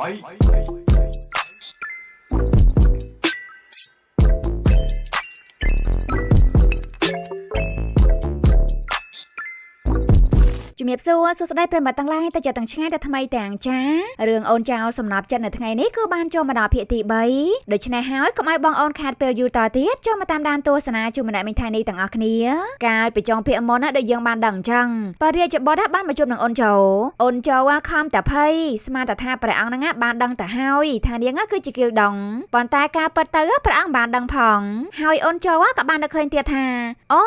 ជំរាបសួរសួស្តីប្រិយមិត្តទាំងឡាយតែជាទាំងឆ្ងាយតែថ្មីទាំងចារឿងអូនចៅសំណប់ចិត្តនៅថ្ងៃនេះគឺបានចូលមកដល់ភាគទី3ដូច្នេះហើយកុំឲ្យបងអូនខាតពេលយូរតទៀតចូលមកតាមដានទស្សនាជាមួយអ្នកមីងថៃនេះទាំងអស់គ្នាកាលពីចុងភាគមុនណាដូចយើងបានដឹងអញ្ចឹងបរិយាចបុតបានមកជួបនឹងអូនចូលអូនចូលខំតែភ័យស្មានតែថាព្រះអង្គហ្នឹងបានដឹងទៅហើយថានាងគឺជាគីលដងប៉ុន្តែការពិតទៅព្រះអង្គបានដឹងផងហើយអូនចូលក៏បាននឹកឃើញទៀតថាអូ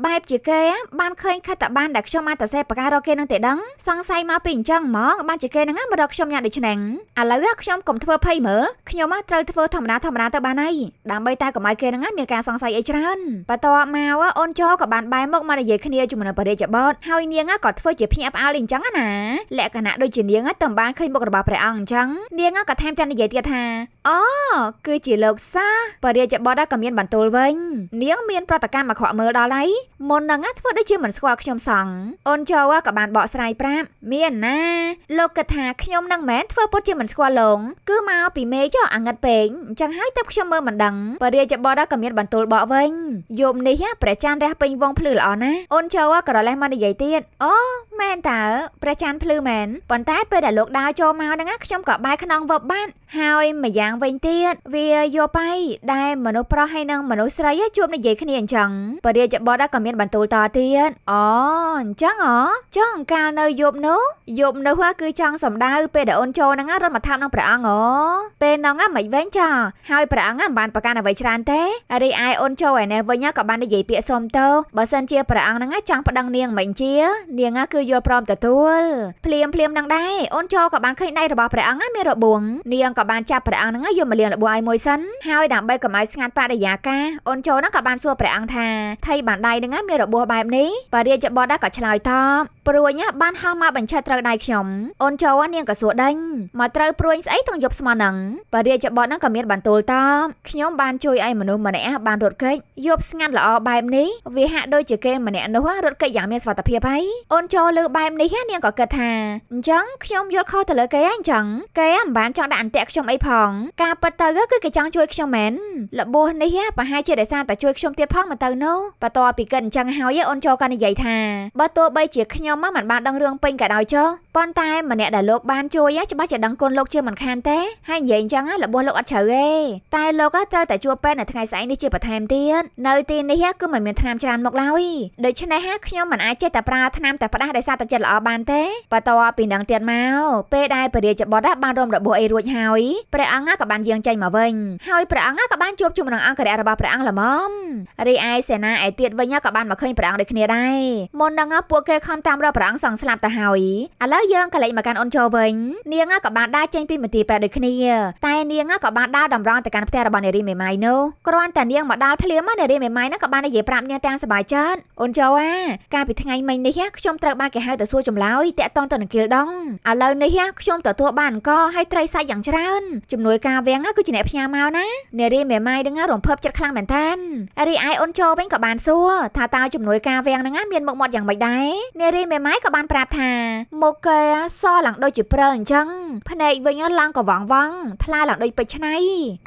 បែបជាគេបានឃើញខិតតបានដែលខ្ញុំបានតសេបការរកគេនឹងទេដឹងសង្ស័យមកពីអញ្ចឹងហ្មងបានជាគេនឹងមករកខ្ញុំយ៉ាងដូចនេះឥឡូវខ្ញុំកុំធ្វើភ័យមើលខ្ញុំត្រូវធ្វើធម្មតាធម្មតាទៅបានហើយដើម្បីតែកុំឲ្យគេនឹងមានការសង្ស័យអីច្រើនបន្ទាប់មកអូនចោក៏បានបែរមុខមកនិយាយគ្នាជាមួយនឹងបរិយាបតហើយនាងក៏ធ្វើជាភ្ញាក់ផ្អើលអញ្ចឹងណាលក្ខណៈដូចជានាងទៅបានឃើញមុខរបស់ព្រះអង្គអញ្ចឹងនាងក៏ថែមទាំងនិយាយទៀតថាអូគឺជាលោកសាបរិយាបតក៏មានបន្ទូលវិញនាងមានប្រតិកម្មអាក្រក់មើលដល់ហើយមុននឹងធ្វើដូចជាមិនស្គាល់ខ្ញុំសងអូនចូលក៏បានបកស្រាយប្រាប់មានណាលោកគិតថាខ្ញុំនឹងមិនធ្វើពុតជាមិនស្គាល់លងគឺមកពីមេចអាងឹតពេកអញ្ចឹងហើយទើបខ្ញុំមើលមិនដឹងបរិយាបតក៏មានបន្ទូលបកវិញយប់នេះព្រះច័ន្ទរះពេញវងភ្លឺល្អណាស់អូនចូលក៏រលេះមកនិយាយទៀតអូមែនតើព្រះច័ន្ទភ្លឺមែនប៉ុន្តែពេលដែលលោកដើរចូលមកហ្នឹងខ្ញុំក៏បែរខ្នងវឹបបាត់ហើយម្យ៉ាងវិញទៀតវាយកไปដែលមនុស្សប្រុសហើយនិងមនុស្សស្រីជួបនិយាយគ្នាអញ្ចឹងបរិយាបតក៏មានបន្ទូលតទៀតអូអញ្ចឹងហ៎ចង់កាលនៅយប់នោះយប់នោះគឺចង់សំដៅពេលដែលអូនចូលហ្នឹងរត់មកថាប់នឹងព្រះអង្គអូពេលហ្នឹងមិនវិញចាហើយព្រះអង្គមិនបានប្រកាន់អ្វីច្រើនទេរីឯអូនចូលឯនេះវិញក៏បាននិយាយពាក្យសុំទោសបើសិនជាព្រះអង្គហ្នឹងចង់ប្តឹងនាងមិនជានាងគឺយល់ព្រមទទួលភ្លាមភ្លាមនឹងដែរអូនចូលក៏បានឃើញដៃរបស់ព្រះអង្គមានរបួងនាងក៏បានចាប់ព្រះអង្គហ្នឹងយកមកលាងរបួសឲ្យមួយសិនហើយដើម្បីកុំឲ្យស្ងាត់បរិយាកាសអូនចូលហ្នឹងក៏បានសួរព្រះអង្គថាថៃបានដៃហ្នឹងមានរបួសបែបនេះបរិយាបតក៏ឆ្លើយតបព្រួញបានហោះមកបញ្ឆេះត្រូវដៃខ្ញុំអូនចូលនាងក៏សួរដេញមកត្រូវព្រួញស្អីទាំងយប់ស្មោះហ្នឹងបរិយាបតហ្នឹងក៏មានបន្ទូលតបខ្ញុំបានជួយឲ្យមនុស្សម្នាក់បានរត់គេចយប់ស្ងាត់ល្អបែបនេះវាហាក់ដូចជាគេម្នាក់នោះរត់គេចយ៉ាងមានសុវត្ថិភាពហើយអូនចូលលើបែបនេះនាងក៏គិតថាអញ្ចឹងខ្ញុំយល់ខុសទៅលើគេអញ្ចឹងគេមិនបានចង់ដាក់អន្ទាក់ខ្ញុំអីផងការពិតទៅគឺគេចង់ជួយខ្ញុំមែនរបួសនេះប្រហែលជាដោយសារតែជួយខ្ញុំទៀតផងមកទៅនោះបន្ទាប់ពីគិតអញ្ចឹងហើយអូនចូលក៏និយាយថាបើទោះបីជាខ្ញុំមិនបានដឹងរឿងពេញក៏ដោយចុះប៉ុន្តែម្នាក់ដែលលោកបានជួយច្បាស់ជាដឹងគុណលោកជាមិនខានទេហើយនិយាយអញ្ចឹងរបួសលោកអត់ជ្រៅទេតែលោកត្រូវតែជួបពេទ្យនៅថ្ងៃស្អែកនេះជាបន្ថែមទៀតនៅទីនេះគឺមិនមានថ្នាំច្រើនមកឡើយដូច្នេះខ្ញុំមិនអាចចេះតែប្រើថ្នាំតែផ្ដាស់ដោយសារតែចិត្តល្អបានទេបន្ទាប់ពីនឹងទៀតមកពេលដែលព្រះរាជបុត្របានរំរបួសអីរួចហើយព្រះអង្គក៏បានយាងចេញមកវិញហើយព្រះអង្គក៏បានជួបជុំនឹងអង្គរៈរបស់ព្រះអង្គល្មមរីឯសេនាឯទៀតវិញក៏បានមកឃើញព្រះអង្គដូចគ្នាដែរមុននឹងពួកគេខំតាមរកព្រះអង្គសងស្លាប់ទៅហើយឥឡូវយើងក៏លេចមកកាន់អូនចូលវិញនាងក៏បានដើរចេញពីមន្ទីរពេទ្យដូចគ្នាតែនាងក៏បានដើរតម្រង់ទៅកាន់ផ្ទះរបស់នារីមេម៉ាយនោះគ្រាន់តែនាងមកដល់ភ្លាមនារីមេម៉ាយនោះក៏បាននិយាយប្រាប់នាងទាំងសប្បាយចិត្តអូនចូលអាកាលពីថ្ងៃមិញនេះខ្ញុំត្រូវបានគេហៅទៅសួរចម្លើយតាក់ទងទៅនឹងគីលដងឥឡូវនេះខ្ញុំទទួលបានអង្គហើយត្រីសាច់យ៉ាងច្រើនជំនួយការវាំងគឺជាអ្នកផ្ញើមកណានារីមេម៉ាយនឹងរំភើបចិត្តខ្លាំងមែនតើរីឯអូនចូលវិញក៏បានសួរថាតើជំនួយការវាំងនឹងមានមុខមាត់យ៉ាងម៉េចដែរនារីមេម៉ាយក៏បានប្រាប់ថាមុខគេសឡើងដូចជាព្រិលអញ្ចឹងភ្នែកវិញឡើងក៏វងវងថ្លាឡើងដូចពេជ្រឆ្នៃ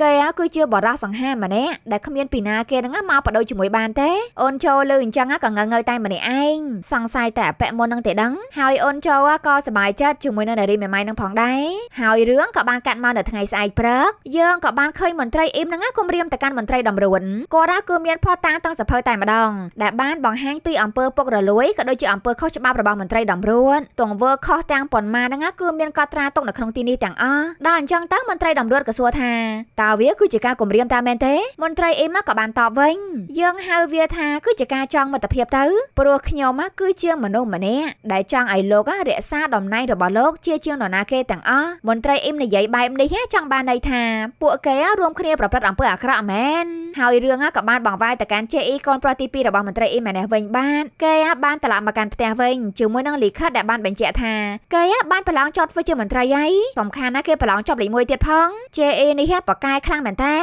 គេគឺជាបរិសសង្ហាម្នាក់ដែលគ្មានពីណាគេនឹងមកបដូរជាមួយបានទេអូនចូលលឺអញ្ចឹងក៏ងើងើតែម្នាក់ឯងសង្ស័យតែអពៈមុននឹងទេដឹងហើយអូនចូលក៏សប្បាយចិត្តជាមួយនឹងនារីមេម៉ាយនឹងផងដែរហើយរឿងក៏បានកាត់មកនៅថ្ងៃស្អែកព្រឹកយើងក៏បានឃើញមន្ត្រីអ៊ីមនឹងគំរាមទៅកាន់មន្ត្រីតម្រួតគាត់គឺមានផុសតាងទាំងសភៅតែម្ដងដែលបានបង្ហាញពីអំពើពុករលួយក៏ដូចជាអំពើខុសច្បាប់របស់មន្ត្រីតម្រួតទង្វើខុសទាំងប៉ុន្មានហ្នឹងគឺមានកត់ត្រាទុកនៅក្នុងទីនេះទាំងអស់ដល់អញ្ចឹងទៅមន្ត្រីតម្រួតក៏សួរថាតើវាគឺជាការគំរាមតាមមែនទេមន្ត្រីអ៊ីមក៏បានតបវិញយើងហៅវាថាគឺជាការចង់មិត្តភាពទៅព្រោះខ្ញុំគឺជាមនុស្សម្នាក់ដែលចង់ឲ្យលោករក្សាតំណែងរបស់លោកជាជាងនរណាគេទាំងអស់មន្ត្រីអ៊ីមនិយាយបែបនេះចង់បានន័យថាពួកគេរួមគ្នាប្រព្រឹត្តអំពើអាក្រក់មែនហើយរឿងក៏បានបង្វែរទៅកាន់ JE កូនប្រុសទី2របស់មន្ត្រីអ៊ីមឯនេះវិញបានគេបានត្រឡប់មកកាន់ផ្ទះវិញ ជាមួយនឹងលិខិតដែលបានបញ្ជាក់ថាគេបានប្រឡងជាប់ធ្វើជាមន្ត្រីហើយសំខាន់ណាស់គេប្រឡងជាប់លេខ1ទៀតផង JE នេះប៉កែខ្លាំងមែនតើ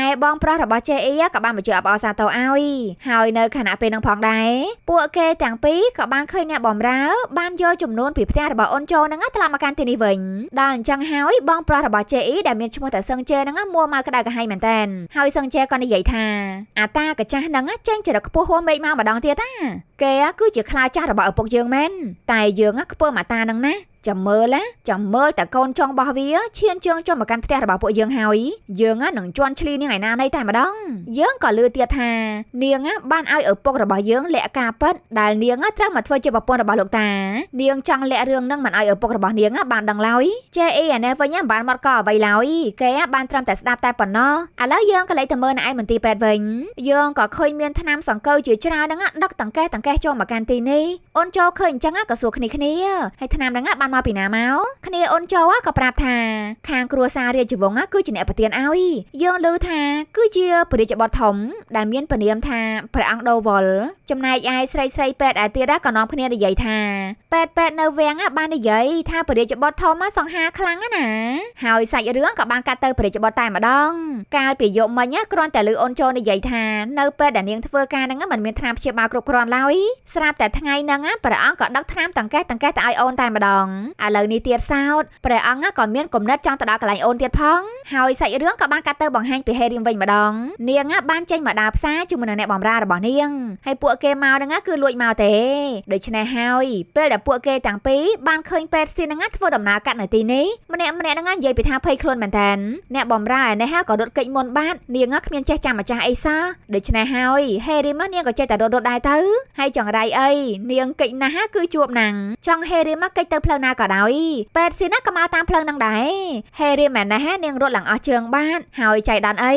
ឯបងប្រុសរបស់ JE ក៏បានបញ្ជាក់អបអរសាទរឲ្យហើយនៅខណៈពេលនឹងផងដែរពួកគេទាំងពីរក៏បានឃើញអ្នកបំរើបានយកចំនួនពីផ្ទះរបស់អូនចូលហ្នឹងត្រឡប់មកកាន់ទីនេះវិញដល់អញ្ចឹងហើយបងប្រុសរបស់ JE ដែលមានឈ្មោះថាសឹងជេហ្នឹងមួមកក្តៅក្រហាយមែនតើហើយសឹងជេក៏និយាយថាអាតាកាចាស់ហ្នឹងចេញចរិតខ្ពស់ហួសមេឃមកម្ដងទៀតណាគេគឺជាខ្លាចាស់របស់ឪពុកយើងមែនតែយើងខ្ពើមអាតាហ្នឹងណាចាំមើលណាចាំមើលតែកូនចុងរបស់វាឈានជើងចុះមកកាន់ផ្ទះរបស់ពួកយើងហើយយើងនឹងជន់ឈ្លីនាងឯណាណីតែម្ដងយើងក៏លឺទៀតថានាងបានឲ្យឪពុករបស់យើងលាក់ការពិតដែលនាងត្រូវមកធ្វើជាប្រពន្ធរបស់លោកតានាងចង់លាក់រឿងនឹងមិនឲ្យឪពុករបស់នាងបានដឹងឡើយចេអ៊ីអានេះវិញមិនបានមកកអ្វីឡើយគេបានត្រឹមតែស្ដាប់តែប៉ុណ្ណោះឥឡូវយើងក៏លេចទៅមើលនៅឯមន្ទីរពេទ្យវិញយើងក៏ឃើញមានថ្នាំសង្កូវជាច្រើនហ្នឹងដឹកតង្កេះតង្កេះចូលមកកាន់ទីនេះអូនចូលឃើញអញ្ចឹងក៏សួរគ្នាគ្នាហើយថ្នាំហ្នឹងបានមកពីណាមកគ្នាអូនចូលក៏ប្រាប់ថាខាងគ្រួសាររាជវង្សគឺជាអ្នកប្រទានឲ្យយើងឮថាគឺជាព្រះរាជបុត្រធំដែលមានព្រះនាមថាព្រះអង្គដូវុលចំណែកឯស្រីស្រីពេទ្យឯទៀតក៏នាំគ្នានិយាយថាពេទ្យពេទ្យនៅវាំងបាននិយាយថាព្រះរាជបុត្រធំសង្ហាខ្លាំងណាហើយសាច់រឿងក៏បានកាត់ទៅព្រះរាជបុត្រតែម្ដងកាលពីយប់មិញគ្រាន់តែឮអូនចូលនិយាយថានៅពេទ្យដែលនាងធ្វើការហ្នឹងមិនមានថ្នាំព្យាបាលគ្រប់គ្រាន់ឡើយស្រាប់តែថ្ងៃហ្នឹងព្រះអង្គក៏ដឹកថ្នាំតង្កេះតង្កេះទៅឲ្យអូនតែម្ដងឥឡូវនេះទៀតសោតព្រះអង្គក៏មានគំនិតចង់ទៅដល់កន្លែងអូនទៀតផងហើយសាច់រឿងក៏បានកាត់ទៅបង្ហាញពីហេរីមវិញម្ដងនាងបានចេញមកដើរផ្សារជាមួយនឹងអ្នកបម្រើរបស់នាងហើយពួកគេមកហ្នឹងគឺលួចមកទេដូច្នេះហើយពេលដែលពួកគេទាំងពីរបានឃើញពេទ្យស៊ីហ្នឹងធ្វើដំណើរកាត់នៅទីនេះម្នាក់ម្នាក់ហ្នឹងនិយាយពីថាភ័យខ្លួនមែនតើអ្នកបម្រើឯនេះក៏រត់គេចមុនបាត់នាងគ្មានចេះចាំម្ចាស់អីសោះដូច្នេះហើយហេរីមនាងក៏ចេះតែរត់រត់ដែរទៅហើយចង្រៃអីនាងកិច្ចណាស់គឺជួបណាំងចង់ហេរីមកិច្ចទៅផ្លូវណាក៏ដោយពេទ្យស៊ីណាក៏មកតាមផ្លូវហ្នឹងដែរហេរីមឯនេះនាងរត់ឡើងអស់ជើងបាត់ហើយចៃដន្យអី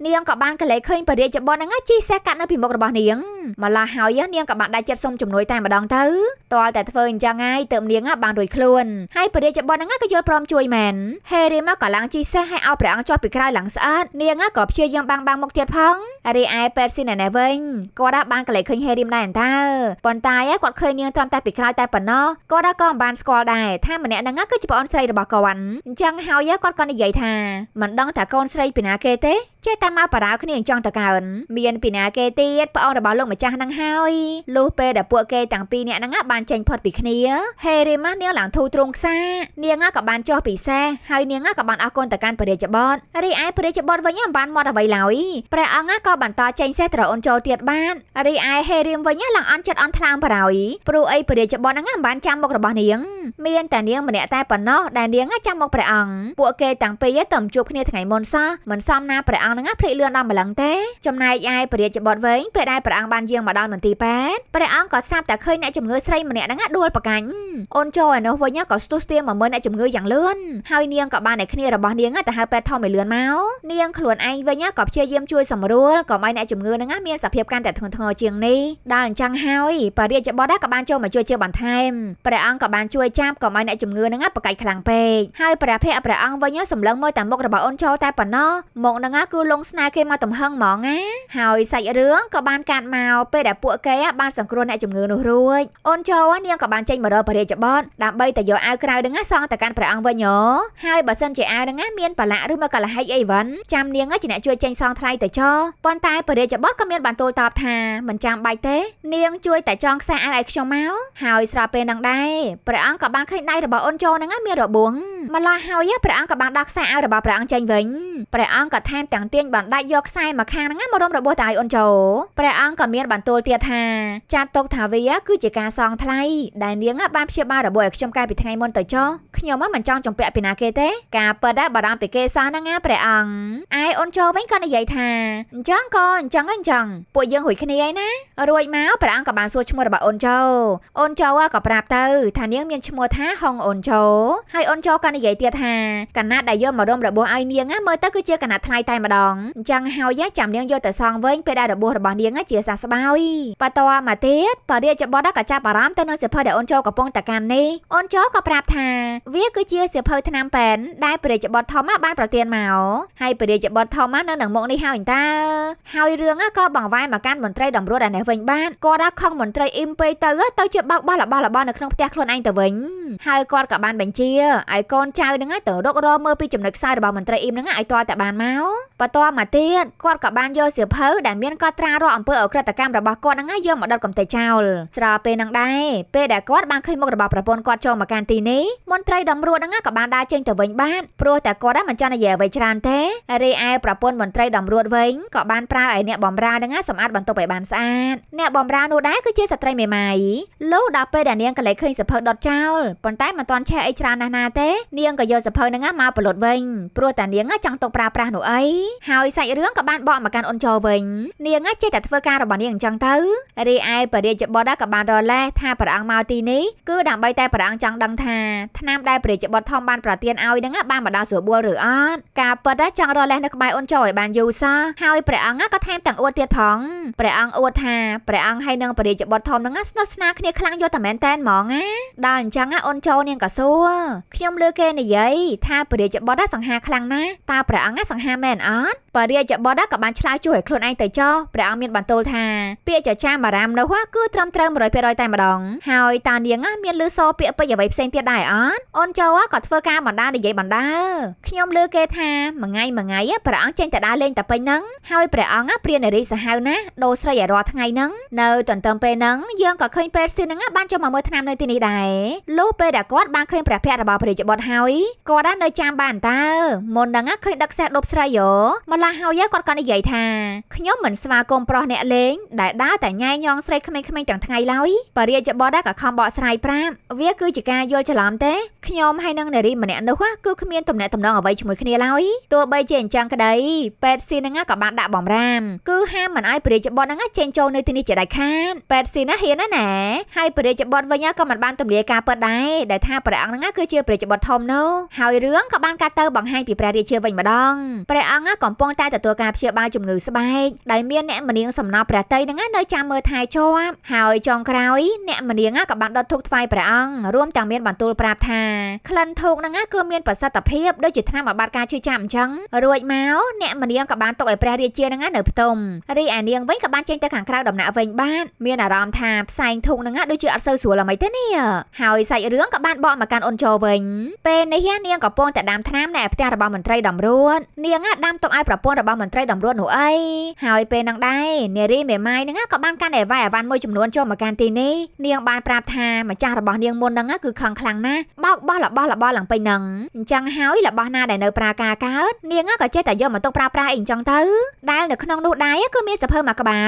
នាងក៏បានកលេចឃើញពរាជបុត្រហ្នឹងជិះសេះកាត់នៅពីមុខរបស់នាងម្ល៉េះហើយនាងក៏បានដាច់ចិត្តសុំជំនួយតែម្ដងទៅទាល់តែធ្វើអញ្ចឹងហើយទើបនាងបានរួចខ្លួនហើយពរាជបុត្រហ្នឹងក៏យល់ព្រមជួយមែនហេរីមក៏ឡើងជិះសេះហើយឲ្យព្រះអង្គចុះពីក្រោយឡើងស្អិតនាងក៏ព្យាយាមបាំងបាំងមុខទៀតផងរីឯពេទ្យស៊ីណែវិញគាត់បានកលេចឃើញហេរីមដែរអន្តើប៉ុន្តែគាត់ឃើញនាងត្រឹមតែពីក្រោយតែប៉ុណ្ណោះគាត់ក៏មិនបានស្គាល់ដែរថាម្នាក់ហ្នឹងគឺជាប្អូនស្រីរបស់គាត់អញ្ចឹងហើយគាត់ក៏និយាយថាមិនដឹងថាកូនស្រីពីណាគេទេចេះតែមកបារោគ្នាអញ្ចឹងតកើនមានពីណាគេទៀតប្អូនរបស់លោកម្ចាស់ហ្នឹងហើយលុះពេលដែលពួកគេទាំងពីរនាក់ហ្នឹងបានចេញផុតពីគ្នាហេរីម៉ានាងឡើងធូរទ្រង់ខ្សានាងក៏បានចុះពីសេះហើយនាងក៏បានអរគុណទៅកាន់ព្រះរាជបុត្ររីឯព្រះរាជបុត្រវិញមិនបានមាត់អ្វីឡើយព្រះអង្គក៏បន្តចេញសេះទៅរកអូនចូលទៀតបានរីឯហេរីមវិញឡើងអន់ចិត្តអន់ថ្លើមប្រហើយព្រោះអីព្រះរាជបុត្រហ្នឹងមិនបានចាំមុខរបស់នាងមានតែនាងម្នាក់តែប៉ុណ្ណោះដែលនាងចាំមុខព្រះអង្គពួកគេទាំងពីរទៅជួបគ្នាថ្ងៃមុនសោះមិនសមណាព្រះអង្គហ្នឹងភ្លេចលឿនដល់ម្លឹងទេចំណែកឯព្រះរាជបុត្រវិញពេលដែលព្រះអង្គបានយាងមកដល់មន្ទីរពេទ្យព្រះអង្គក៏ស្រាប់តែឃើញអ្នកជំងឺស្រីម្នាក់ហ្នឹងដួលប្រកាញ់អូនចូលឯនោះវិញក៏ស្ទុះស្ទៀងមកមើលអ្នកជំងឺយ៉ាងលឿនហើយនាងក៏បានឲ្យគ្នារបស់នាងទៅហៅពេទ្យធំឲ្យលឿនមកនាងខ្លួនឯងវិញក៏ព្យាយាមជួយសម្រួលកុំឲ្យអ្នកជំងឺហ្នឹងមានសភាពកាន់តែធ្ងន់ធ្ងរជាងនេះដល់អញ្ចឹងហើយព្រះរាជបុត្រក៏បានចូលមកជួយជាបន្ថែមព្រះអង្គក៏បានជួយចាប់កុំឲ្យអ្នកជំងឺហ្នឹងប្រកាច់ខ្លាំងពេកហើយព្រះភ័ក្ត្រព្រះអង្គវិញសម្លឹងមើលតែមុខរបស់អូនចូលតែប៉ុណ្ណោះមុខហ្នឹងគឺលងស្នេហ៍គេមកទំហឹងហ្មងណាហើយសាច់រឿងក៏បានកាត់មកពេលដែលពួកគេបានសង្គ្រោះអ្នកជំងឺនោះរួចអូនចូលនាងក៏បានចេញមករកព្រះរាជបុត្រដើម្បីទៅយកអាវក្រៅហ្នឹងសងទៅកាន់ព្រះអង្គវិញហើយបើសិនជាអាវហ្នឹងមានប្រឡាក់ឬមកកលហិចអីវិញចាំនាងជាអ្នកជួយចេញសងថ្លៃទៅចោប៉ុន្តែព្រះរាជបុត្រក៏មានបន្ទូលតបថាមិនចាំបាច់ទេនាងជួយតែចងខ្សែអាវឲ្យខ្ញុំមកហើយស្របពេលហ្នឹងដែរព្រះអង្គក៏បានឃើញដៃរបស់អូនចូលហ្នឹងមានរបួសម្ល៉េះហើយព្រះអង្គក៏បានដោះខ្សែអាវរបស់ព្រះអង្គចេញវិញព្រះអង្គក៏ថែមទាំងទាញបណ្ដាច់យកខ្សែមកខាងហ្នឹងមករុំរបួសទៅឲ្យអូនចូលព្រះអង្គក៏មានបន្ទូលទៀតថាចាត់ទុកថាវាគឺជាការសងថ្លៃដែលនាងបានព្យាបាលរបួសឲ្យខ្ញុំកាលពីថ្ងៃមុនទៅចុះខ្ញុំមិនចង់ជំពាក់ពីណាគេទេការពិតបារម្ភពីគេសោះហ្នឹងណាព្រះអង្គឯអូនចូលវិញក៏និយាយថាអញ្ចឹងក៏អញ្ចឹងអញ្ចឹងពួកយើងរួចគ្នាឯណារួចមកព្រះអង្គក៏បានសួរឈ្មោះរបស់អូនចូលអូនចូលក៏ប្រាប់ទៅថានាងមានឈ្មោះថាហុងអូនចូលហើយអូនចូលក៏និយាយទៀតថាកណាត់ដែលយកមករុំរបួសឲ្យនាងមើលទៅគឺជាកណាត់ថ្លៃតែម្ដងអញ្ចឹងហើយចាំនាងយកទៅសងវិញពេលដែលរបួសរបស់នាងជាសះស្បើ បោយបន្តមកទៀតបរិយាចបុត្រក៏ចាប់អារម្មណ៍ទៅនឹងសៀវភៅដែលអូនចូលកំពុងតែកាន់នេះអូនចូលក៏ប្រាប់ថាវាគឺជាសៀវភៅថ្នាំពេនដែលព្រះរាជបុត្រធំបានប្រទានមកហើយព្រះរាជបុត្រធំនៅនឹងមុខនេះហើយតើហើយរឿងក៏បង្វែរមកកាន់មន្ត្រីតម្រួតឯនេះវិញបានគាត់ខឹងមន្ត្រីអ៊ីមពេកទៅទៅជាបើកបោះរបស់របរនៅក្នុងផ្ទះខ្លួនឯងទៅវិញហើយគាត់ក៏បានបញ្ជាឲ្យកូនចៅនឹងទៅរុករកមើលពីចំណុចខ្សោយរបស់មន្ត្រីអ៊ីមនឹងឲ្យទាល់តែបានមកបន្តមកទៀតគាត់ក៏បានយកសៀវភៅដែលមានកត់ត្រារាល់អំពើឧក្រិដ្ឋកម្មរបស់គាត់នឹងយកមកដុតកំទេចចោលស្របពេលនឹងដែរពេលដែលគាត់បានឃើញមុខរបស់ប្រពន្ធគាត់ចូលមកកាន់ទីនេះមន្ត្រីតម្រួតនឹងក៏បានដើរចេញទៅវិញបានព្រោះតែគាត់មិនចង់និយាយអ្វីច្រើនទេរីឯប្រពន្ធមន្ត្រីតម្រួតវិញក៏បានប្រើឲ្យអ្នកបម្រើនឹងសម្អាតបន្ទប់ឲ្យបានស្អាតអ្នកបម្រើនោះដែរគឺជាស្ត្រីមេម៉ាយលុះដល់ពេលដែលនាងក៏លេចឃើញសៀវភៅដុតចោលប៉ុន្តែមិនទាន់ឆេះអីច្រើនណាស់ណាទេនាងក៏យកសៀវភៅនឹងមកប្រលត់វិញព្រោះតែនាងចង់ទុកប្រើប្រាស់នោះអីហើយសាច់រឿងក៏បានបកមកកាន់អូនចូលវិញនាងចេះតែធ្វើការរបស់នាងអញ្ចឹងទៅរីឯព្រះរាជបុត្រក៏បានរលេះថាព្រះអង្គមកទីនេះគឺដើម្បីតែព្រះអង្គចង់ដឹងថាថ្នាំដែលព្រះរាជបុត្រធំបានប្រទានឲ្យនឹងបានមកដល់ស្រួលបួលឬអត់ការពិតចង់រលេះនៅក្បែរអូនចូលឲ្យបានយូរសោះហើយព្រះអង្គក៏ថែមទាំងអួតទៀតផងព្រះអង្គអួតថាព្រះអង្គហើយនឹងព្រះរាជបុត្រធំនឹងស្និទ្ធស្នាលគ្នាខ្លាំងយកតែមែនតែនហ្មងណាដល់អញ្ចឹងអូនចូលនាងក៏សួរខ្ញុំលើគេនិយាយថាព្រះរាជបុត្រសង្ហាខ្លាំងណាស់តើព្រះអង្គសង្ហាមែនអត់ព្រះរាជបុត្រក៏បានឆ្លើយជួយឲ្យខ្លួនឯងទៅចោះព្រះអង្គមានបន្ទូលថាពាក្យចចាមអារាមនោះគឺត្រឹមត្រូវ 100% តែម្ដងហើយតានាងមានលឺសូរពាក្យពេចន៍អ្វីផ្សេងទៀតដែរអត់អូនចូលក៏ធ្វើការបណ្ដានិយាយបណ្ដាខ្ញុំលើគេថាមួយថ្ងៃមួយថ្ងៃព្រះអង្គចេញតែដើរលេងតែពេញហ្នឹងហើយព្រះអង្គព្រានារីសាហាវណាស់ដូរស្រីឲ្យរាល់ថ្ងៃហ្នឹងនៅទន្ទឹមពេលហ្នឹងយើងក៏ឃើញពេទ្យស៊ីហ្នឹងបានចូលមកមើលថ្នាំនៅទីនេះដែរលុះពេលដែលគាត់បានឃើញព្រះភ័ក្ត្ររបស់ព្រះរាជបុត្រហើយគាត់នៅចាំបានតើមុនហ្នឹងឃើញដឹកសេះដប់ស្រីយោម្ល៉េះហើយគាត់ក៏និយាយថាខ្ញុំមិនស្វាគមន៍ប្រុសអ្នកលេងដែលដើរតែញ៉ែញងស្រីក្មេងៗទាំងថ្ងៃឡើយព្រះរាជបុត្រក៏ខំបកស្រាយប្រាប់វាគឺជាការយល់ច្រឡំទេខ្ញុំហើយនឹងនារីម្នាក់នោះគឺគ្មានទំនាក់ទំនងអ្វីជាមួយគ្នាឡើយទោះបីជាអញ្ចឹងក្តីពេទ្យស៊ីហ្នឹងក៏បានដាក់បំរាមគឺហាមមិនឲ្យព្រះរាជបុត្រហ្នឹងចេញចូលនៅទីនេះជាដាច់ខាតពេទ្យស៊ីណាហ៊ានណាស់ណាហើយព្រះរាជបុត្រវិញក៏មិនបានទម្លាយការពិតដែរដែលថាព្រះអង្គហ្នឹងគឺជាព្រះរាជបុត្រធំនោះហើយរឿងក៏បានកាត់ទៅបង្ហាញពីព្រះរាជាវិញម្ដងព្រះអង្គកំពុងតែទទួលការព្យាបាលជំងឺស្បែកដែលមានអ្នកម្នាងសំណប់ព្រះតីហ្នឹងនៅចាំមើលថែជាប់ហើយចុងក្រោយអ្នកម្នាងក៏បានដុតធូបថ្វាយព្រះអង្គរួមទាំងមានបន្ទូលប្រាប់ថាក្លិនធូបហ្នឹងគឺមានប្រសិទ្ធភាពដូចជាថ្នាំបំបត្តិការឈឺចាប់អញ្ចឹងរួចមកអ្នកម្នាងក៏បានទុកឲ្យព្រះរាជាហ្នឹងនៅផ្ទុំរីឯនាងវិញក៏បានចេញទៅខាងក្រៅដំណាក់វិញបានមានអារម្មណ៍ថាផ្សែងធូបហ្នឹងដូចជាអត់សូវស្រួលអ្វីទេនេះហើយសាច់រឿងក៏បានបកមកកាន់អូនចូលវិញពេលនេះនាងកំពុងតែដាំថ្នាំនៅឯផ្ទះរបស់មន្ត្រីតម្រួតនាងដាំទុកឲ្យប្រពន្ធរបស់មន្ត្រីតម្រួតនោះអីហើយពេលហ្នឹងដែរនារីមេម៉ាយហ្នឹងក៏បានកាន់អីវ៉ៃអវ៉ាន់មួយចំនួនចូលមកកាន់ទីនេះនាងបានប្រាប់ថាម្ចាស់របស់នាងមុនហ្នឹងគឺខឹងខ្លាំងណាស់បោកបោះរបស់របរឡើងពេញហ្នឹងអញ្ចឹងហើយរបស់ណាដែលនៅប្រើការកើតនាងក៏ចេះតែយកមកទុកប្រើប្រាស់អីអញ្ចឹងទៅដែលនៅក្នុងនោះដែរគឺមានសភៅមួយក្បា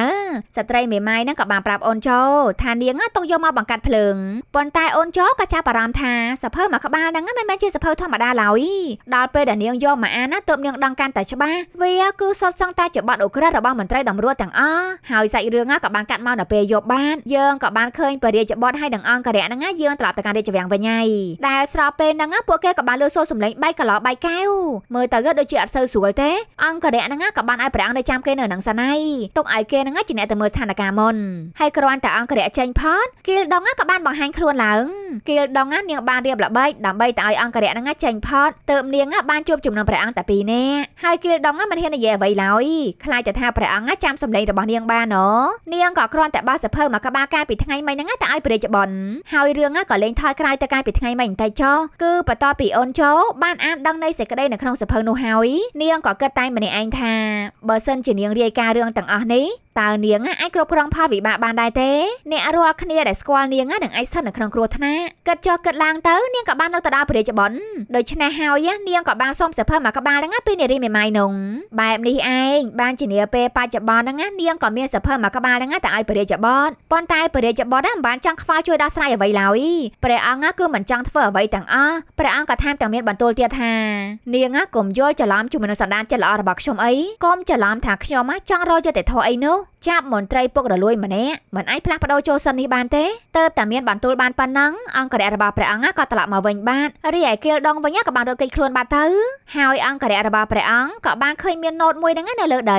លស្ត្រីមេម៉ាយហ្នឹងក៏បានប្រាប់អូនចូលថានាងទុកយកមកបង្កាត់ភ្លើងប៉ុន្តែអូនចូលក៏ចាប់អារម្មណ៍ថាសភៅមួយក្បាលហ្នឹងមិនមែនជាសភៅធម្មតាឡើយដល់ពេលដែលនាងយកមកអានណាទើបនាងដឹងកាន់តែច្បាស់វាគឺសុទ្ធសឹងតែជាបទឧក្រិដ្ឋរបស់មន្ត្រីតម្រួតទាំងអស់ហើយសាច់រឿងក៏បានកាត់មកដល់ពេលយប់បានយើងក៏បានឃើញព្រះរាជបុត្រហើយនឹងអង្គរៈហ្នឹងយើងត្រឡប់ទៅកាន់រាជវាំងវិញហើយដែលស្របពេលហ្នឹងពួកគេក៏បានលើសូរសំឡេងបែកកឡោបែកកែវមើលទៅដូចជាអត់សូវស្រួលទេអង្គរៈហ្នឹងក៏បានឲ្យព្រះអង្គនៅចាំគេនៅនឹងសិនហើយទុកឲ្យគេហ្នឹងជាអ្នកទៅមើលស្ថានភាពមុនហើយគ្រាន់តែអង្គរៈចេញផតគីលដងក៏បានបង្ហាញខ្លួនឡើងគីលដងនាងបានរៀបល្បិចដើម្បីតែឲ្យអង្គរៈហ្នឹងចេញផតទើបនាងបានជួបជំនុំព្រះអង្គតែពីរនាក់ហើយគីលដងមិនហ៊ាននិយាយអ្វីឡើយខ្លាចតែថាព្រះអង្គចាំសំឡេងរបស់នាងបាននាងក៏គ្រាន់តែបោះសភៅមកក្បាលកាលពីថ្ងៃមិញហ្នឹងតែឲ្យព្រះរាជបុត្រហើយរឿងក៏លេងថយក្រោយទៅកាលពីថ្ងៃមិញបន្តិចចុះគឺបន្ទាប់ពីអូនចូលបានអានដឹងនៃសេចក្តីនៅក្នុងសភៅនោះហើយនាងក៏គិតតែម្នាក់ឯងថាបើសិនជានាងរាយការណ៍រឿងទាំងអស់នេះតើនាងអាចគ្រប់គ្រងផលវិបាកបានដែរទេអ្នករាល់គ្នាដែលស្គាល់នាងនឹងអាចស្ថិតនៅក្នុងគ្រោះថ្នាក់គិតចុះគិតឡើងទៅនាងក៏បាននឹកទៅដល់ព្រះរាជបុត្រដូច្នេះហើយនាងក៏បានសុំសភៅមកក្បាលហ្នឹងពីនារីមេម៉ាយនោះបែបនេះឯងបានជានាពេលបច្ចុប្បន្នហ្នឹងនាងក៏មានសភៅមកក្បាលហ្នឹងតែឲ្យព្រះរាជបុត្រប៉ុន្តែព្រះរាជបុត្រមិនបានចង់ខ្វល់ជួយដោះស្រាយអ្វីឡើយព្រះអង្គគឺមិនចង់ធ្វើអ្វីទាំងអស់ព្រះអង្គក៏ថែមទាំងមានបន្ទូលទៀតថានាងកុំយល់ច្រឡំជាមួយនឹងសន្តានចិត្តល្អរបស់ខ្ញុំអីកុំច្រឡំថាខ្ញុំចង់រកយុត្តិធម៌អីនោះ ចាប់មន្ត្រីពុករលួយម្នាក់មិនអាចផ្លាស់ប្ដូរចូលសិននេះបានទេទៅតែមានបន្ទូលបានប៉ុណ្ណឹងអង្គរៈរបស់ព្រះអង្គក៏ត្រឡប់មកវិញបានរីឯគៀលដងវិញក៏បានរត់គេចខ្លួនបាត់ទៅហើយអង្គរៈរបស់ព្រះអង្គក៏បានឃើញមានណូតមួយហ្នឹងនៅលើដ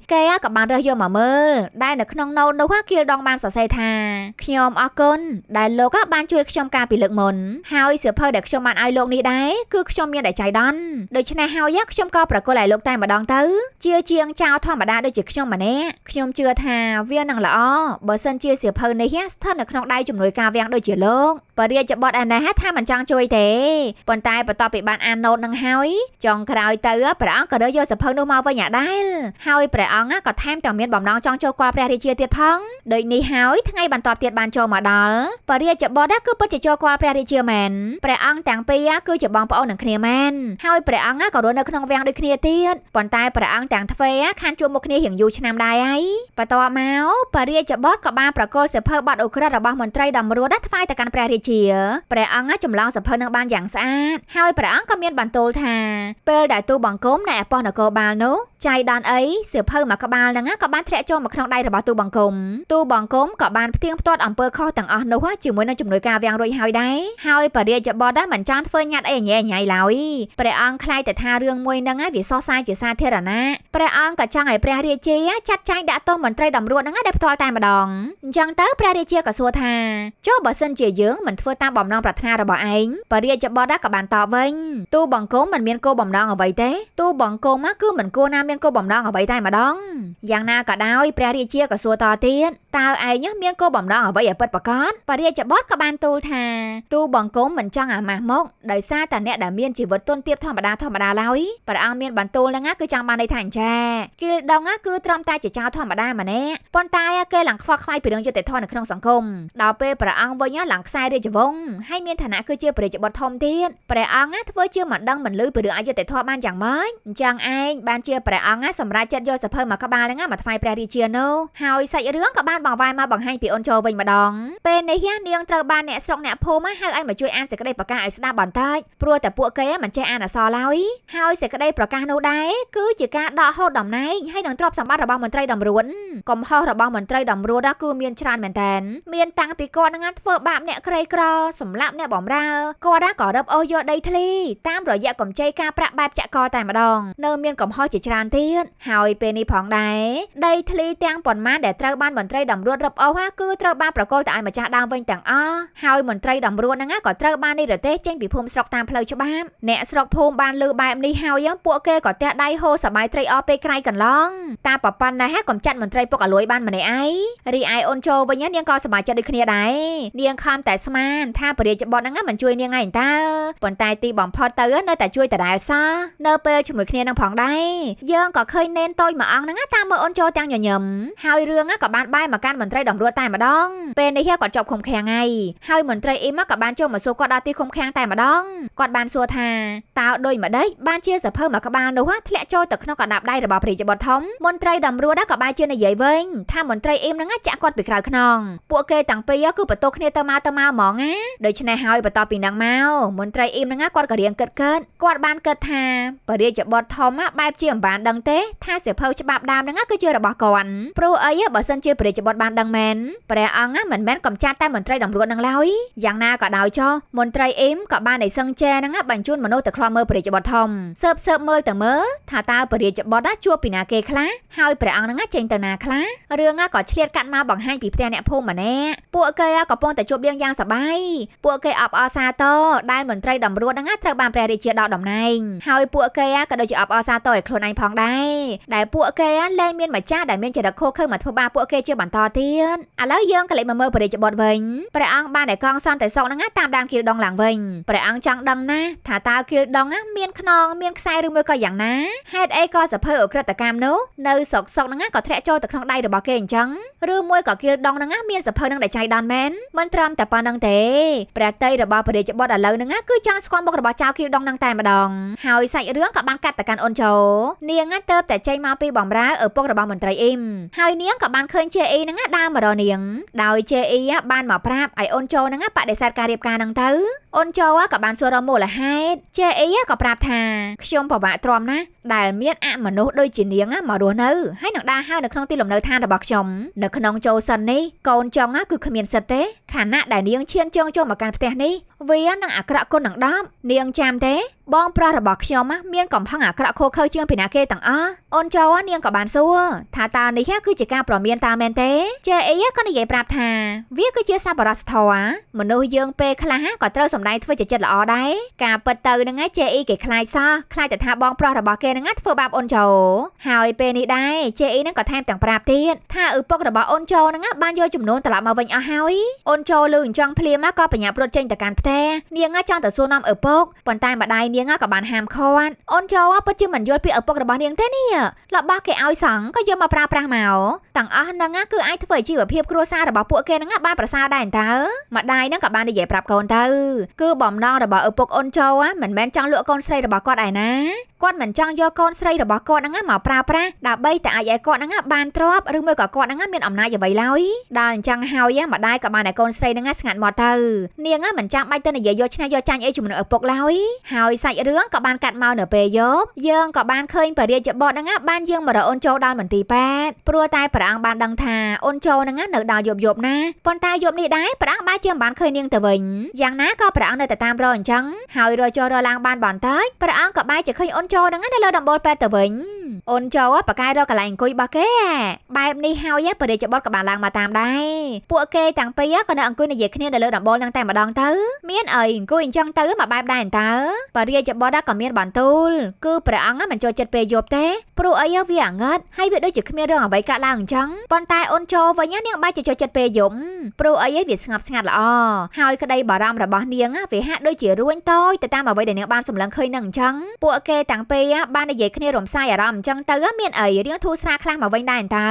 ីគេក៏បានរើសយកមកមើលដែលនៅក្នុងណូតនោះគៀលដងបានសរសេរថាខ្ញុំអរគុណដែលលោកបានជួយខ្ញុំកាលពីលើកមុនហើយសៀវភៅដែលខ្ញុំបានឲ្យលោកនេះដែរគឺខ្ញុំមានតែចៃដន្យដូច្នេះហើយខ្ញុំក៏ប្រគល់ឲ្យលោកតែម្ដងទៅជាជាងចៅធម្មតាដូចជាខ្ញុំម្នាក់ខ្ញុំជឿថាវានឹងល្អបើសិនជាសៀវភៅនេះស្ថិតនៅក្នុងដៃជំនួយការវាំងដូចជាលោកបរិយាបថឯនេះថាមិនចង់ជួយទេប៉ុន្តែបន្ទាប់ពីបានអានណូតនឹងហើយចុងក្រោយទៅព្រះអង្គក៏រើសយកសៀវភៅនោះមកវិញអាដែលហើយព្រះអង្គក៏ថែមទាំងមានបំណងចង់ចូលគាល់ព្រះរាជាទៀតផងដូចនេះហើយថ្ងៃបន្ទាប់ទៀតបានចូលមកដល់បរិយាបថគឺពិតជាចូលគាល់ព្រះរាជាមែនព្រះអង្គទាំងពីរគឺជាបងប្អូននឹងគ្នាមែនហើយព្រះអង្គក៏រស់នៅក្នុងវាំងដូចគ្នាទៀតប៉ុន្តែព្រះអង្គទាំងទ្វេខានជួបមុខគ្នារៀងយូរឆ្នាំដែរហើយបន្ទាប់មកបរិយាបថក៏បានប្រគល់សៀវភៅបទឧក្រិដ្ឋរបស់មន្ត្រីតម្រួតថ្វាយទៅកាន់ព្រះរាជាព្រះអង្គចម្លងសៀវភៅនឹងបានយ៉ាងស្អាតហើយព្រះអង្គក៏មានបន្ទូលថាពេលដែលទូលបង្គំនៅឯប៉ុស្តិ៍នគរបាលនោះចៃដន្យអីសៀវភៅមួយក្បាលហ្នឹងក៏បានធ្លាក់ចូលមកក្នុងដៃរបស់ទូលបង្គំទូលបង្គំក៏បានផ្ទៀងផ្ទាត់អំពើខុសទាំងអស់នោះជាមួយនឹងជំនួយការវាំងរួចហើយដែរហើយបរិយាបថមិនចង់ធ្វើញ៉ាត់អីញ៉ៃញ៉ៃឡើយព្រះអង្គខ្លាចតែថារឿងមួយហ្នឹងវាសរសៃជាសាធារណៈព្រះអង្គក៏ចង់ឲ្យព្រះរាជាចាត់ចែងដាក់ទោសមន្ត្រីតម្រួតហ្នឹងដែលផ្ទាល់តែម្ដងអញ្ចឹងទៅព្រះរាជាក៏សួរថាចុះបើសិនជាយើងមិនធ្វើតាមបំណងប្រាថ្នារបស់ឯងបរិយាបថក៏បានតបវិញទូលបង្គំមិនមានគោលបំណងអ្វីទេទូលបង្គំគឺមិនគួរណាមានគោលបំណងអ្វីតែម្ដងយ៉ាងណាក៏ដោយព្រះរាជាក៏សួរតទៀតតើឯងមានគោលបំណងអ្វីឲ្យពិតប្រាកដបរិយាបថក៏បានទូលថាទូលបង្គំមិនចង់អាម៉ាស់មកដោយសារតែអ្នកដែលមានជីវិតទន់ទាបធម្មតាធម្មតាឡើយព្រះអង្គមានបន្ទូលហ្នឹងគឺចង់បានន័យថាអញ្ចាគៀលដងគឺត្រឹមតែជាចៅធម្មតាម្នាក់ប៉ុន្តែគេឡើងខ្វល់ខ្វាយពីរឿងយុត្តិធម៌នៅក្នុងសង្គមដល់ពេលព្រះអង្គវិញឡើងខ្សែរាជវង្សហើយមានឋានៈគឺជាព្រះរាជបុត្រធំទៀតព្រះអង្គធ្វើជាមិនដឹងមិនឮពីរឿងអយុត្តិធម៌បានយ៉ាងម៉េចអញ្ចឹងឯងបានជាព្រះអង្គសម្រេចចិត្តយកសៀវភៅមកក្បាលហ្នឹងមកថ្វាយព្រះរាជានោះហើយសាច់រឿងក៏បានបង្វែរមកបង្ហាញពីអូនចូលវិញម្ដងពេលនេះនាងត្រូវបានអ្នកស្រុកអ្នកភូមិហៅឲ្យមកជួយអានសេចក្តីប្រកាសឲ្យស្ដាប់បន្តិចព្រោះតែពួកគេមិនចេះអានអក្សរឡើយហើយសេចក្តីប្រកាសនោះដែរគឺជាការដកហូតតំណែងហើយនឹងទ្រព្យសម្បត្តិរបស់មន្ត្រីតម្រួតកំហុសរបស់មន្ត្រីតម្រួតគឺមានច្រើនមែនតើមានតាំងពីគាត់នឹងធ្វើបាបអ្នកក្រីក្រសម្លាប់អ្នកបំរើគាត់ក៏រឹបអូសយកដីធ្លីតាមរយៈកម្ចីការប្រាក់បែបចាក់កតែម្ដងនៅមានកំហុសជាច្រើនទៀតហើយពេលនេះផងដែរដីធ្លីទាំងប៉ុន្មានដែលត្រូវបានមន្ត្រីតម្រួតរឹបអូសគឺត្រូវបានប្រគល់ទៅឲ្យម្ចាស់ដើមវិញទាំងអស់ហើយមន្ត្រីតម្រួតហ្នឹងក៏ត្រូវបាននិរទេសចេញពីភូមិស្រុកតាមផ្លូវច្បាប់អ្នកស្រុកភូមិបានលឺបែបនេះហើយពួកគេក៏ទះដៃហូរសបាយត្រេកអរពេលក្រៃកន្លងតាប្រប៉ុណ្ណេះកំចាត់មន្ត្រីពុកអលួយបានម្នាក់ឯងរីឯអូនចូលវិញនាងក៏សប្បាយចិត្តដូចគ្នាដែរនាងខំតែស្មានថាព្រះរាជបុត្រហ្នឹងមិនជួយនាងឯងតើប៉ុន្តែទីបំផុតទៅនៅតែជួយដដែលសោះនៅពេលជាមួយគ្នានឹងផងដែរយើងក៏ឃើញនេនតូចមួយអង្គហ្នឹងតាមមើលអូនចូលទាំងញញឹមហើយរឿងក៏បានបែរមកកាន់មន្ត្រីតម្រួតតែម្ដងពេលនេះគាត់ជាប់ឃុំឃាំងហើយហើយមន្ត្រីអ៊ីមក៏បានចូលមកសួរគាត់ដល់ទីឃុំឃាំងតែម្ដងគាត់បានសួរថាតើដូចម្ដេចបានជាសភៅមួយក្បាលនោះធ្លាក់ចូលទៅក្នុងកណ្ដាប់ដៃរបស់ព្រះរាជបុត្រធំមន្ត្រីតម្រួតក៏បែរជានិយាយវិញថាមន្ត្រីអ៊ីមហ្នឹងចាក់គាត់ពីក្រៅខ្នងពួកគេទាំងពីរគឺបន្ទោសគ្នាទៅមកទៅមកហ្មងណាដូច្នេះហើយបន្ទាប់ពីហ្នឹងមកមន្ត្រីអ៊ីមហ្នឹងគាត់ក៏រៀងគិតគាត់បានគិតថាព្រះរាជបុត្រធំបែបជាមិនបានដឹងទេថាសៀវភៅច្បាប់ដើមហ្នឹងគឺជារបស់គាត់ព្រោះអីបើសិនជាព្រះរាជបុត្របានដឹងមែនព្រះអង្គមិនមែនកំចាត់តែមន្ត្រីតម្រួតហ្នឹងឡើយយ៉ាងណាក៏ដោយចុះមន្ត្រីអ៊ីមក៏បានឲ្យសឹងចែហ្នឹងបញ្ជូនមនុស្សទៅឃ្លាំមើលព្រះរាជបុត្រធំស៊ើបមើលទៅមើលថាតើព្រះរាជបុត្រជួបពីណាគេខ្លះហើយព្រះអង្គហ្នឹងចេញទៅណាខ្លះរឿងក៏ឆ្លៀតកាត់មកបង្ហាញពីផ្ទះអ្នកភូមិម្នាក់ពួកគេកំពុងតែជួបលៀងយ៉ាងសប្បាយពួកគេអបអរសាទរដែលមន្ត្រីតម្រួតហ្នឹងត្រូវបានព្រះរាជាដកតំណែងហើយពួកគេក៏ដូចជាអបអរសាទរឲ្យខ្លួនឯងផងដែរដែលពួកគេលែងមានម្ចាស់ដែលមានចរិតខុសខើមកធ្វើបាបពួកគេជាបន្តទៀតឥឡូវយើងក៏លេចមកមើលព្រះរាជបុត្រវិញព្រះអង្គបានតែកងសន្តិសុខហ្នឹងតាមដានគៀលដងឡើងវិញព្រះអង្គចង់ដឹងណាស់ថាតើគៀលដងមានខ្នងមានខ្សែឬមួយក៏យ៉ាងណាហេតុអីក៏សភៅឧក្រិដ្ឋកម្មនោះនៅសុកសុកហ្នឹងក៏ធ្លាក់ចូលទៅក្នុងដៃរបស់គេអញ្ចឹងឬមួយក៏គៀលដងហ្នឹងមានសភៅហ្នឹងដែលចៃដន្យមែនមិនត្រឹមតែប៉ុណ្្នឹងទេព្រះតីរបស់ព្រះរាជបុត្រឥឡូវហ្នឹងគឺចង់ស្គាល់មុខរបស់ចៅគៀលដងហ្នឹងតែម្ដងហើយសាច់រឿងក៏បានកាត់ទៅកាន់អូនចូលនាងទៅតែចេញមកពីបំរើឪពុករបស់មន្ត្រីអ៊ីមហើយនាងក៏បានឃើញជេអ៊ីហ្នឹងដើរមករកនាងដោយជេអ៊ីបានមកប្រាប់ឲ្យអូនចូលហ្នឹងបដិសេធការរៀបការហ្នឹងទៅ អូនចូលក៏បានសួររកមូលហេតុចេអ៊ីក៏ប្រាប់ថាខ្ញុំពិបាកទ្រាំណាស់ដែលមានអមនុស្សដូចជានាងមករស់នៅហើយនឹងដើរហើរនៅក្នុងទីលំនៅឋានរបស់ខ្ញុំនៅក្នុងចូលសិននេះកូនចុងគឺគ្មានសិទ្ធិទេខណៈដែលនាងឈានជើងចូលមកកាន់ផ្ទះនេះវានឹងអាក្រក់គុណនឹង10នាងចាំទេបងប្រុសរបស់ខ្ញុំមានកំហឹងអាក្រក់ឃោរឃៅជាងពីណាគេទាំងអស់អូនចូលនាងក៏បានសួរថាតើនេះគឺជាការប្រមានតើមែនទេចេអ៊ីក៏និយាយប្រាប់ថាវាគឺជាសប្បុរសធម៌មនុស្សយើងពេលខ្លះក៏ត្រូវសម្ដែងធ្វើជាចិត្តល្អដែរការពិតទៅហ្នឹងចេអ៊ីគេខ្លាចសោះខ្លាចតែថាបងប្រុសរបស់គេហ្នឹងធ្វើបាបអូនចូលហើយពេលនេះដែរចេអ៊ីហ្នឹងក៏ថែមទាំងប្រាប់ទៀតថាឪពុករបស់អូនចូលហ្នឹងបានយកចំនួនត្រឡប់មកវិញអស់ហើយអូនចូលលឺអញ្ចឹងភ្លាមក៏បញ្ញាព្រុតចេញទៅកាន់ផ្ទះនាងចង់ទៅសួរនាំឪពុកប៉ុន្តែម្ដាយនាងក៏បានហាមឃាត់អូនចូលពិតជាមិនយល់ពីឪពុករបស់នាងទេនេះរបស់គេឲ្យសង់ក៏យកមកប្រើប្រាស់មកទាំងអស់ហ្នឹងគឺអាចធ្វើឲ្យជីវភាពគ្រួសាររបស់ពួកគេហ្នឹងបានប្រសើរដែរតើម្ដាយហ្នឹងក៏បាននិយាយប្រាប់កូនទៅគឺបំណងរបស់ឪពុកអូនចូលមិនមែនចង់លក់កូនស្រីរបស់គាត់ឯណាគាត់មិនចង់យកកូនស្រីរបស់គាត់ហ្នឹងមកប្រើប្រាស់ដើម្បីតែអាចឲ្យគាត់ហ្នឹងបានទ្រព្យឬមួយក៏គាត់ហ្នឹងមានអំណាចអ្វីឡើយដល់អញ្ចឹងហើយម្ដាយក៏បានឲ្យកូនស្រីហ្នឹងស្ងាត់មាត់ទៅនាងមិនចាំបាច់ទៅនិយាយយកឈ្នះយកចាញ់អីជាមួយនឹងឪពុកឡើយហើយសាច់រឿងក៏បានកាត់មកនៅពេលយប់យើងក៏បានឃើញព្រះរាជបុត្រហ្នឹងបានយាងមករកអូនចូលដល់មន្ទីរពេទ្យព្រោះតែព្រះអង្គបានដឹងថាអូនចូលហ្នឹងនៅដល់យប់យប់ណាប៉ុន្តែយប់នេះដែរព្រះអង្គបែរជាមិនបានឃើញនាងទៅវិញយ៉ាងណាក៏ព្រះអង្គនៅតែតាមរកអញ្ចឹងហើយរកចូលរកឡើងបានបន្តិចព្រះអង្គក៏បែរជាឃើញអូនចូលហ្នឹងនៅលើដំបូលពេទ្យទៅវិញអូនចូលបកកាយរកកន្លែងអង្គុយរបស់គេបែបនេះហើយព្រះរាជបុត្រក៏បានឡើងមកតាមដែរពួកគេទាំងពីរក៏នៅអង្គុយនិយាយគ្នានៅលើដំបូលហ្នឹងតែម្ដងទៅមានអីអង្គុយអញ្ចឹងទៅមកបែបដែរតើព្រះរាជបុត្រក៏មានបន្ទូលគឺព្រះអង្គមិនចូលចិត្តពេលយប់ទេព្រោះអីវាអាងឹតហើយវាដូចជាគ្មានរឿងអ្វីកើតឡើងអញ្ចឹងប៉ុន្តែអូនចូលវិញនាងបែរជាចូលចិត្តពេលយប់ព្រោះអីវាស្ងប់ស្ងាត់ល្អហើយក្តីបារម្ភរបស់នាងវាហាក់ដូចជារួញតូចទៅតាមអ្វីដែលនាងបានសម្លឹងឃើញនឹងអញ្ចឹងពួកគេទាំងពីរបាននិយាយគ្នារំសាយអារម្មណ៍អញ្ចឹងទៅមានអីរៀងធូរស្រាលខ្លះមកវិញដែរតើ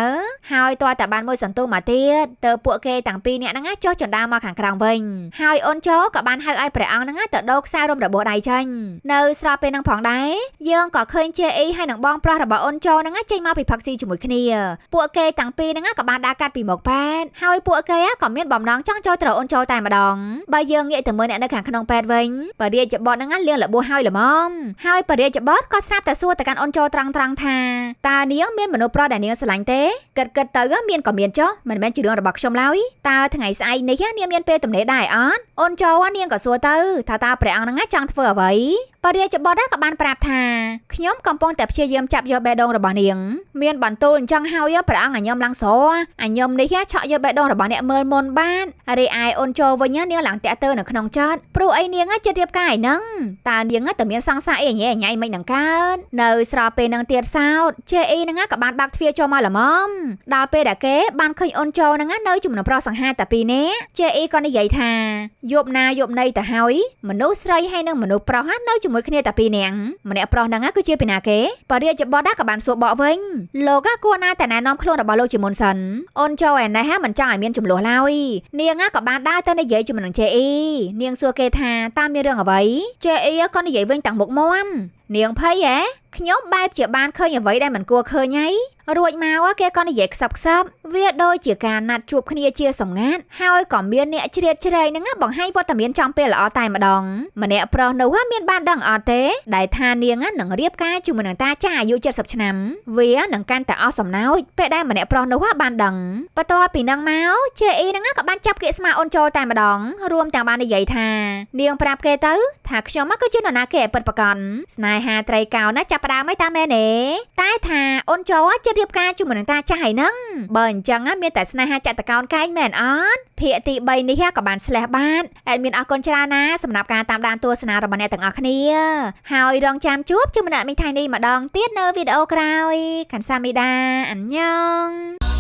ហើយតើតែបានមួយសន្ទុះមកទៀតទៅពួកគេទាំងពីរនាក់ហ្នឹងចុះចណ្ដាលមកខាងក្រោមវិញហើយអូនចូលក៏បានហៅឲ្យព្រះអង្គហ្នឹងទៅដូរខ្សែរំរបួសដៃចេញនៅស្របពេលហ្នឹងផងដែរយើងក៏ឃើញជេអ៊ីហើយនឹងបងប្រុសរបស់អូនចូលហ្នឹងចេញមកពីផឹកស៊ីជាមួយគ្នាពួកគេទាំងពីរហ្នឹងក៏បានដើរកាត់ពីមុខពេទ្យហើយពួកគេក៏មានបំណងចង់ចូលត្រូវអូនចូលតែម្ដងបើយើងងាកទៅមើលអ្នកនៅខាងក្នុងពេទ្យវិញព្រះរាជបុត្រហ្នឹងលាងរបួសហើយល្មមហើយព្រះរាជបុត្រក៏ស្រាប់តែសួរទៅកាន់អូនចូលត្រង់ៗថាតើនាងមានមនុស្សប្រុសដែលនាងស្រឡាញ់ទេគិតៗទៅមានក៏មានចុះមិនមែនជារឿងរបស់ខ្ញុំឡើយតើថ្ងៃស្អែកនេះនាងមានពេលទំនេរដែរអត់អូនចូលនាងក៏សួរទៅថាតើព្រះអង្គហ្នឹងចង់ធ្វើអ្វីព្រះរាជបុត្រក៏បានប្រាប់ថាខ្ញុំកំពុងតែព្យាយាមចាប់យកបេះដូងរបស់នាងមានបន្ទូលអញ្ចឹងហើយព្រះអង្គញញឹមឡើងស្រអញញឹមនេះឆក់យកបេះដូងរបស់អ្នកមើលមុនបានរីឯអូនចូលវិញនាងឡើងតាក់ទៅនៅក្នុងចិត្តព្រោះអីនាងចិត្តរៀបការឯហ្នឹងតើនាងទៅមានសង្សារអីញ៉ៃញ៉ៃមិននឹងកើតនៅស្របពេលនឹងទៀតសោតជេអ៊ីហ្នឹងក៏បានបើកទ្វារចូលមកល្មមដល់ពេលដែលគេបានឃើញអូនចូលហ្នឹងនៅជំនុំប្រុសសង្ហាតែពីរនាក់ជេអ៊ីក៏និយាយថាយប់ណាយប់ណីទៅហើយមនុស្សស្រីហើយនិងមនុស្សប្រុសនៅជាមួយគ្នាតែពីរនាក់ម្នាក់ប្រុសហ្នឹងគឺជាពីណាគេព្រះរាជបុត្រក៏បានសួរបកវិញលោកគួរណាតែណែនាំខ្លួនរបស់លោកជាមុនសិនអូនចូលឯនេះមិនចង់ឲ្យមានចំនួនឡើយនាងក៏បានដើរទៅនិយាយជាមួយនឹងជេអ៊ីនាងសួរគេថាតើមានរឿងអ្វីជេអ៊ីក៏និយាយវិញទាំងមុខមាំនាងភ័យហ៎ខ្ញុំបែបជាបានឃើញអ្វីដែលមិនគួរឃើញហីរួចមកគេក៏និយាយខ្សឹបខ្សឹបវាដូចជាការណាត់ជួបគ្នាជាសម្ងាត់ហើយក៏មានអ្នកជ្រៀតជ្រែកហ្នឹងបង្ហាញវត្តមានចំពេលល្អតែម្ដងម្នាក់ប្រុសនោះមានបានដឹងអត់ទេដែលថានាងនឹងរៀបការជាមួយនឹងតាចាស់អាយុ70ឆ្នាំវានឹងកាន់តែអស់សំណោចពេលដែលម្នាក់ប្រុសនោះបានដឹងបន្ទាប់ពីនឹងមកជេអ៊ីហ្នឹងក៏បានចាប់គៀកស្មាអូនចូលតែម្ដងរួមទាំងបាននិយាយថានាងប្រាប់គេទៅថាខ្ញុំគឺជានរណាគេឲ្យពិតប្រាកដស្នេហាត្រីកោណាចាប់ផ្ដើមឲ្យតាមមែនទេតែថាអូនចូលចិត្តរៀបការជាមួយនឹងតាចាស់ហើយហ្នឹងបើអញ្ចឹងមានតែស្នេហាចតុកោណកែងមែនអត់ភាគទី3នេះក៏បានស្លេះបានអេដមានអរគុណច្រើនណាស់សម្រាប់ការតាមដានទស្សនារបស់អ្នកទាំងអស់គ្នាហើយរងចាំជួបជាមួយអ្នកមីថៃនេះម្ដងទៀតនៅវីដេអូក្រោយខាន់សាមីដាអានញ៉ង។